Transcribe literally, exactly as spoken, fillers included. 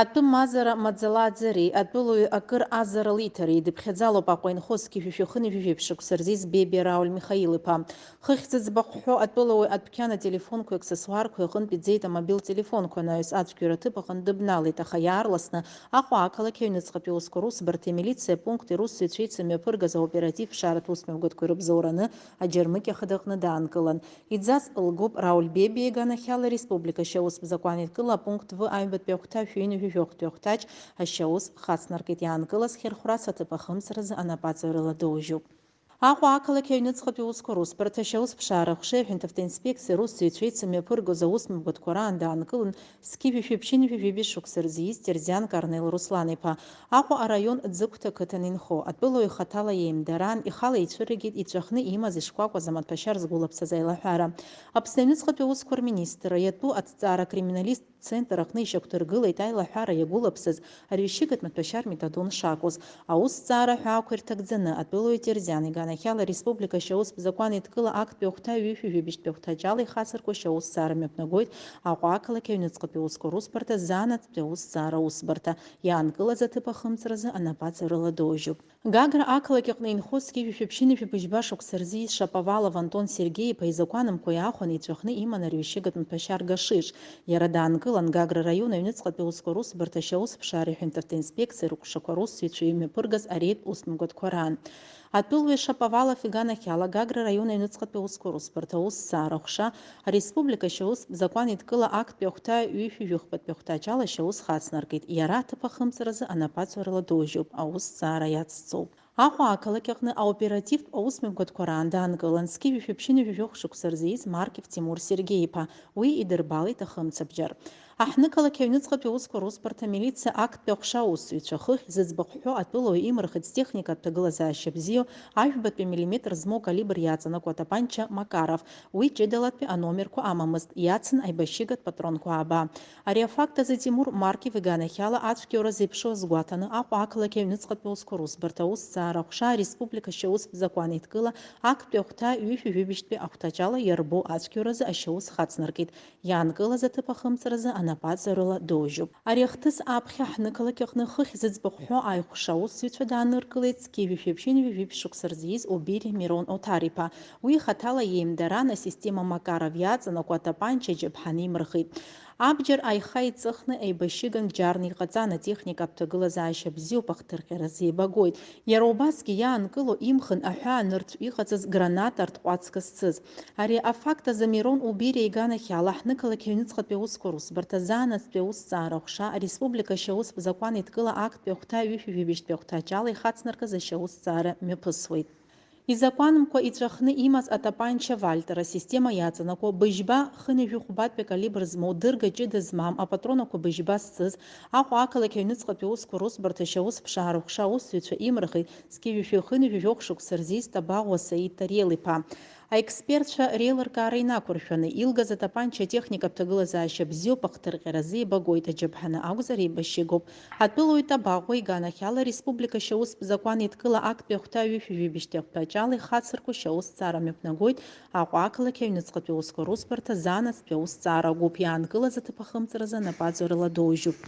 Атәым азара маӡала аӡареи атәылауаҩ акыр азара лиҭареи дыԥхьаӡалоуп Аҟәа инхо зқьи жәшәи хынҩажәи жәиԥшь шықәса рзы Бебиа Рауль Михаил-иԥа. Хыхь зыӡбахә ҳәо атәылауаҩ адәқьан ателефонқәеи аксессуарқәеи аҟынтә иӡеит амобилтә телефонқәа анаҩс ацәгьара аҭыԥ аҟынтә дыбналеит, аха иаарласны Аҟәа ақалақь аҩныҵҟатәи аусқәа русбарҭа, амилициа апункти русзуҩцәа еицымҩаԥыргаз аоператив ԥшааратә усмҩаԥгатәқәеи рыбзоураны аџьармыкьа хада аҟны даанкылан. Иӡаз лгәыԥ Рауль Бебиа иганахьала ареспублика ашьаустә закәан еидкыла апункт В аҩбатәи ахәҭа шәи ҩынҩажәи жәохәтәи ахәҭаҷ ашьаус хацнаркит, иаанкылаз хьырхәрас аҭыԥ ахымҵразы анапаҵаҩрала доужьуп. Аҟәа ақалақь аҩныҵҟатәи аусқәа русбарҭа ашьаус ԥшаара аҟәша аҳәынҭавтә инспекциа русзуҩцәа еицымҩаԥыргоз аусмҩаԥгатәқәа раан даанкылан, зқьи жәшәи ԥшьынҩажәи жәибжь шықәса рзы ииз Терзиан Корнел Руслан-иԥа, Аҟәа араион Ӡыгәҭа ақыҭан инхо, атәылауаҩ ихаҭала иеимдараан, ихала ицәыригеит иҵәахны имаз ишкәакәаз амаҭәашьар згәылаԥсаз аилаҳәара. Аԥсны аҩныҵҟатәи аусқәа рминистрра иатәу аҭҵаара акриминалисттә центр аҟны ишьақәдыргылеит аилаҳәара иагәылаԥсаз арҩашьыгатә маҭәашьар метадон шакәыз. Аусҭҵаара аҳәаақәа ирҭагӡаны, атәылауаҩ Терзиан иганахьала ареспублика ашьаустә закәан еидкыла актәи ахәҭа ҩышәи жәибжьтәи ахәҭаҷала ихацырку ашьаусҭҵаара мҩаԥнагоит Аҟәа ақалақь аҩныҵҟатәи аусқәа русбарҭа, заанаҵтәи аусҭҵаара усбарҭа, иаанкылаз аҭыԥ ахымҵразы анапаҵаҩрала доужьуп. Гагра ақалақь аҟны инхо зқьи жәшәи ԥшьынҩажәи быжьба шықәса рзы ииз Шаповалов Антон Сергеи-иԥа изакәанымкәа иаахәаны иҵәахны иман арҩашьыгатә маҭәашьар Гашиш. Иара даанкылан Гагра араион аҩныҵҟатәи аусқәа русбарҭа ашьаус ԥшаареи аҳәынҭавтоинспекциеи рыҟәшақәа русзуҩцәа имҩаԥыргаз ареидтә усмҩаԥгатәқәа раан. Атәылауаҩ Шаповалов иганахьала Гагра араион аҩныҵҟатәи аусқәа русбарҭа аусҭҵаара аҟәша ареспублика ашьаустә закәан еидкыла актәи ахәҭа ҩышәи жәохәтәи ахәҭаҷ ала ашьаус хацнаркит, иара аҭыԥ ахымҵразы анапаҵаҩрала доужьуп, аусҭҵаара иацҵоуп. Аҟәа ақалақь аҟны аоперативтә аусмҩаԥгатәқәа раан даанкылан зқьи жәшәи ԥшьынҩажәи жәохә шықәса рзы ииз Маркев Тимур Сергеи-иԥа, уи идырбалеит ахымцабџьар. Аҳҭнықалақь аҩныҵҟатәи аусқәа русбарҭа амилициа актәи аҟәша аусзуҩцәа хыхь зыӡбахә ҳәо атәылауаҩ имырхит зтехникатә ҭагылазаашьа бзиоу, ажәбатәи миллиметр змоу акалибр иаҵанакуа атапанча Макаров, уи ҷыдалатәи аномерқәа амамызт, иацын аибашьыгатә патронқәа ааба. Ари афакт азы Тимур Маркев иганахьала ацәгьоура зеиԥшу азгәаҭаны Аҟәа ақалақь аҩныҵҟатәи аусқәа русбарҭа аусҭҵаара аҟәша ареспублика ашьаустә закәан еидкыла актәи ахәҭа ҩышәи жәибжьтәи ахәҭаҷ ала иарбоу ацәгьоуразы ашьаус хацнаркит, иаанкылаз аҭыԥ ахымҵразы анапаҵаҩрала доужьуп. Ари ахҭыс аԥхьа ҳнықалақь аҟны хыхь зыӡбахә ҳәо аиҟәша аусзуҩцәа дааныркылеит зқьи жәшәи ԥшьынҩажәи жәибжь шықәса рзы ииз Убири Мирон Отар-иԥа. Уи ихаҭала иеимдараан асистема Макаров иаҵанакуа атапанча аџьаԥҳаны имырхит. Абџьар аиха иҵыхны аибашьыган бџьарны иҟаҵан, атехникатә ҭагылазаашьа бзиоуп, ахҭырҟьаразы еибагоит. Иара убасгьы иаанкыло имхын аҳәаа нырцә иҟаҵаз граната рҭҟәацга зцыз. Ари афакт азы Мирон Убири иганахьала ҳнықалақь аҩныҵҟатәи аусқәа русбарҭа заанаҵтәи аусҭҵаара аҟәша ареспублика ашьаустә закәан еидкыла актәи ахәҭа ҩышәи жәибжьтәи ахәҭаҷ ала ихацнаркыз ашьаусҭҵаара мҩаԥысуеит. Изакәанымкәа иҵәахны имаз атапанча Вальтер асистема иаҵанакуа быжьба хынҩажәи хәбатәи акалибр змоу дырга ҷыда змам апатронақәа быжьба зцыз Аҟәа ақалақь аҩныҵҟатәи аусқәа русбарҭа ашьаус ԥшаара аҟәша аусзуҩцәа имырхит зқьи жәшәи хынҩажәи жәохә шықәса рзы ииз Табаӷәуа Саид Тариел-иԥа. Аекспертцәа реилыркаара инақәыршәаны, илгаз атапанча атехникатә ҭагылазаашьа бзиоуп, ахҭырҟьаразы еибагоит, аџьаԥҳаны акәзар еибашьыгоуп. Атәылауаҩ Табаӷәуа иганахьала ареспублика ашьаустә закәан еидкыла актәи ахәҭа ҩышәи жәибжьтәи ахәҭаҷ ала ихацырку ашьаусҭҵаара мҩаԥнагоит Аҟәа ақалақь аҩныҵҟатәи аусқәа русбарҭа заанаҵтәи аусҭҵаара агәыԥ, иаанкылаз аҭыԥ ахымҵразы анапаҵаҩрала доужьуп.